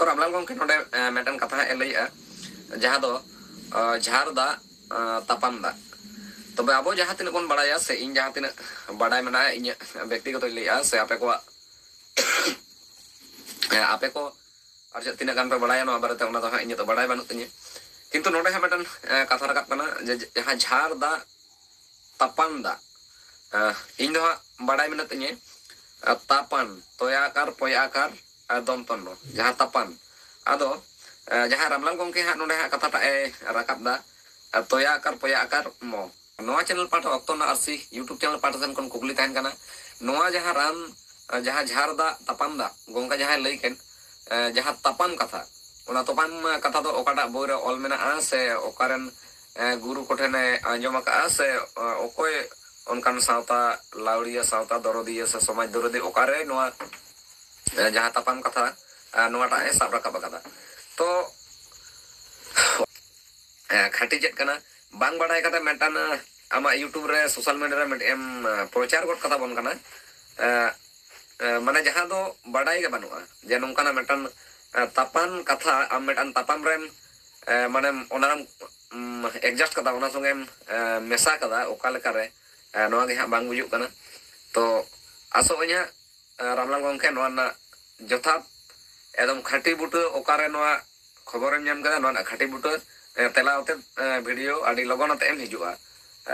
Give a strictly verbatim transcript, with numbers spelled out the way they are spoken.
ᱛᱚ ᱨᱟᱢᱞᱟᱞ ᱜᱚᱢᱠᱮ ᱱᱚᱰᱮ ᱮ, ᱢᱤᱫᱴᱮᱱ ᱠᱟᱛᱷᱟ ᱦᱟᱸᱜ ᱮ ᱞᱟᱹᱭᱮᱜᱼᱟ, ᱡᱟᱦᱟᱸ ᱫᱚ ᱟ, ᱡᱷᱟᱨ ᱫᱟᱜ ᱟ, ᱛᱟᱯᱟᱱ ᱫᱟᱜ᱾ ᱛᱚᱵᱮ ᱟᱵᱚ ᱡᱟᱦᱟᱸ ᱛᱤᱱᱟᱹᱜ ᱵᱚᱱ ᱵᱟᱲᱟᱭᱟ ᱥᱮ ᱤᱧ ᱡᱟᱦᱟᱸ ᱛᱤᱱᱟᱹᱜ ᱵᱟᱰᱟᱭ ᱢᱮᱱᱟᱜᱼᱟ, ᱤᱧᱟᱹᱜ ᱵᱮᱠᱛᱤᱜᱚᱛᱚᱧ ᱞᱟᱹᱭᱮᱜᱼᱟ ᱥᱮ ᱟᱯᱮ ᱠᱚᱣᱟᱜ ᱮ, ᱟᱯᱮ ᱠᱚ ᱟᱨ ᱪᱮᱫ ᱛᱤᱱᱟᱹᱜ ᱜᱟᱱ ᱯᱮ ᱵᱟᱲᱟᱭᱟ ᱱᱚᱣᱟ ᱵᱟᱨᱮᱛᱮ, ᱚᱱᱟ ᱫᱚ ᱦᱟᱸᱜ ᱤᱧᱟᱹᱜ ᱫᱚ ᱵᱟᱲᱟᱭ ᱵᱟᱹᱱᱩᱜ ᱛᱤᱧᱟᱹ᱾ ᱠᱤᱱᱛᱩ ᱱᱚᱰᱮ ᱦᱟᱸᱜ ᱢᱤᱫᱴᱮᱱ ᱮ, ᱠᱟᱛᱷᱟ ᱨᱟᱠᱟᱵ ᱠᱟᱱᱟ ᱡᱮ ᱡᱟᱦᱟᱸ ᱡᱷᱟᱨ ᱫᱟᱜ ᱛᱟᱯᱟᱱ ᱫᱟᱜ, ᱮ, ᱤᱧ ᱫᱚ ᱦᱟᱸᱜ ᱵᱟᱲᱟᱭ ᱢᱮᱱᱟᱜ ᱛᱤᱧᱟᱹ ᱮ, ᱛᱟᱯᱟᱱ, ᱛᱚᱭᱟ ᱟᱠᱟᱨ ᱯᱚᱭᱟ ᱟᱠᱟᱨ ᱟᱨ ᱫᱚᱱᱛᱚᱱᱱᱚ, ᱡᱟᱦᱟᱸ ᱛᱟᱯᱟᱱ᱾ ᱟᱫᱚ ᱮ, ᱡᱟᱦᱟᱸ ᱨᱟᱢᱞᱟᱞ ᱜᱚᱢᱠᱮ ᱦᱟᱸᱜ ᱱᱚᱰᱮ ᱦᱟᱸᱜ ᱠᱟᱛᱷᱟᱴᱟᱜ ᱮ ᱨᱟᱠᱟᱵ ᱫᱟ, ᱮ, ᱛᱚᱭᱟ ᱟᱠᱟᱨ ᱯᱚᱭᱟ ᱟᱠᱟᱨ ᱢᱚ᱾ ᱱᱚᱣᱟ ᱪᱮᱱᱮᱞ ᱯᱟᱦᱴᱟ, ᱚᱠᱛᱚ ᱨᱮᱱᱟᱜ ᱟᱨᱥᱤ YouTube ᱪᱮᱱᱮᱞ ᱯᱟᱦᱴᱟ ᱥᱮᱱ ᱠᱷᱚᱱ ᱠᱩᱠᱞᱤ ᱛᱟᱦᱮᱱ ᱠᱟᱱᱟ, ᱱᱚᱣᱟ ᱡᱟᱦᱟᱸ ᱨᱟᱱ ᱮ, ᱡᱟᱦᱟᱸ ᱡᱷᱟᱨ ᱫᱟᱜ ᱛᱟᱯᱟᱱ ᱫᱟᱜ ᱜᱚᱢᱠᱮ ᱡᱟᱦᱟᱸᱭ ᱞᱟᱹᱭ ᱠᱮᱫ, ᱮ, ᱡᱟᱦᱟᱸ ᱛᱟᱯᱟᱱ ᱠᱟᱛᱷᱟ, ᱚᱱᱟ ᱛᱟᱯᱟᱱ ᱠᱟᱛᱷᱟ ᱫᱚ ᱚᱠᱟᱴᱟᱜ ᱵᱳᱭ ᱨᱮ ᱚᱞ ᱢᱮᱱᱟᱜᱼᱟ ᱥᱮ ᱚᱠᱟᱨᱮᱱ ᱮ, ᱜᱩᱨᱩ ᱠᱚᱴᱷᱮᱱᱮ ᱟᱸᱡᱚᱢ ᱟᱠᱟᱫᱼᱟ ᱥᱮ ᱮ, ᱚᱠᱚᱭ ᱚᱱᱠᱟᱱ ᱥᱟᱶᱛᱟ ᱞᱟᱹᱣᱲᱤᱭᱟᱹ, ᱥᱟᱶᱛᱟ ᱫᱚᱨᱚᱫᱤᱭᱟᱹ ᱥᱮ ᱥᱚᱢᱟᱡᱽ ᱫᱚᱨᱚᱫᱤᱭᱟᱹ ᱚᱠᱟᱨᱮ ᱱᱚᱣᱟ ᱮ, ᱡᱟᱦᱟᱸ ᱛᱟᱯᱟᱢ ᱠᱟᱛᱷᱟ ᱮ, ᱱᱚᱣᱟᱴᱟᱜ ᱮ ᱥᱟᱵ ᱨᱟᱠᱟᱵ ᱟᱠᱟᱫᱟ? ᱛᱚ ᱮ, ᱠᱷᱟᱹᱴᱤ ᱪᱮᱫ ᱠᱟᱱᱟ ᱵᱟᱝ ᱵᱟᱰᱟᱭ ᱠᱟᱛᱮ ᱢᱤᱫᱴᱟᱝ ᱮ, ᱟᱢᱟᱜ YouTube ᱨᱮ, ᱥᱳᱥᱟᱞ ᱢᱤᱰᱤᱭᱟ ᱨᱮ ᱢᱤᱫᱴᱮᱱ ᱮᱢ ᱮ, ᱯᱨᱚᱪᱟᱨ ᱜᱚᱫ ᱠᱟᱛᱟ ᱵᱚᱱ ᱠᱟᱱᱟ᱾ ᱮ, ᱮ, ᱢᱟᱱᱮ ᱡᱟᱦᱟᱸ ᱫᱚ ᱵᱟᱰᱟᱭ ᱜᱮ ᱵᱟᱹᱱᱩᱜᱼᱟ ᱡᱮ ᱱᱚᱝᱠᱟᱱᱟᱜ ᱢᱤᱫᱴᱟᱝ ᱮ, ᱛᱟᱯᱟᱢ ᱠᱟᱛᱷᱟ, ᱟᱢ ᱢᱤᱫᱴᱟᱝ ᱛᱟᱯᱟᱢ ᱨᱮᱢ ᱮ, ᱢᱟᱱᱮᱢ ᱚᱱᱟᱨᱮᱢ ᱮᱰᱡᱟᱥᱴ ᱠᱟᱫᱟ, ᱚᱱᱟ ᱥᱚᱸᱜᱮᱢ ᱮ, ᱢᱮᱥᱟ ᱠᱟᱫᱟ, ᱚᱠᱟ ᱞᱮᱠᱟᱨᱮ ᱮ, ᱱᱚᱣᱟ ᱜᱮ ᱦᱟᱸᱜ ᱵᱟᱝ ᱵᱩᱡᱩᱜ ᱠᱟᱱᱟ᱾ ᱛᱚ ᱟᱥᱚᱜ ᱟᱹᱧ ᱦᱟᱸᱜ ᱮ, ᱨᱟᱢᱞᱟᱞ ᱜᱚᱢᱠᱮ ᱱᱚᱣᱟ ᱨᱮᱱᱟᱜ ᱡᱚᱛᱷᱟᱛ ᱮᱠᱫᱚᱢ ᱠᱷᱟᱹᱴᱤ ᱵᱩᱴᱟᱹ ᱚᱠᱟᱨᱮ ᱱᱚᱣᱟ ᱠᱷᱚᱵᱚᱨᱮᱢ ᱧᱟᱢ ᱠᱮᱫᱟ, ᱱᱚᱣᱟ ᱨᱮᱱᱟᱜ ᱠᱷᱟᱹᱴᱤ ᱵᱩᱴᱟᱹ ᱮ, ᱛᱮᱞᱟ ᱟᱛᱮᱫ ᱮ, ᱵᱷᱤᱰᱤᱭᱳ ᱟᱹᱰᱤ ᱞᱚᱜᱚᱱ ᱟᱛᱮᱫ ᱮᱢ ᱦᱤᱡᱩᱜᱼᱟ᱾ ᱮ,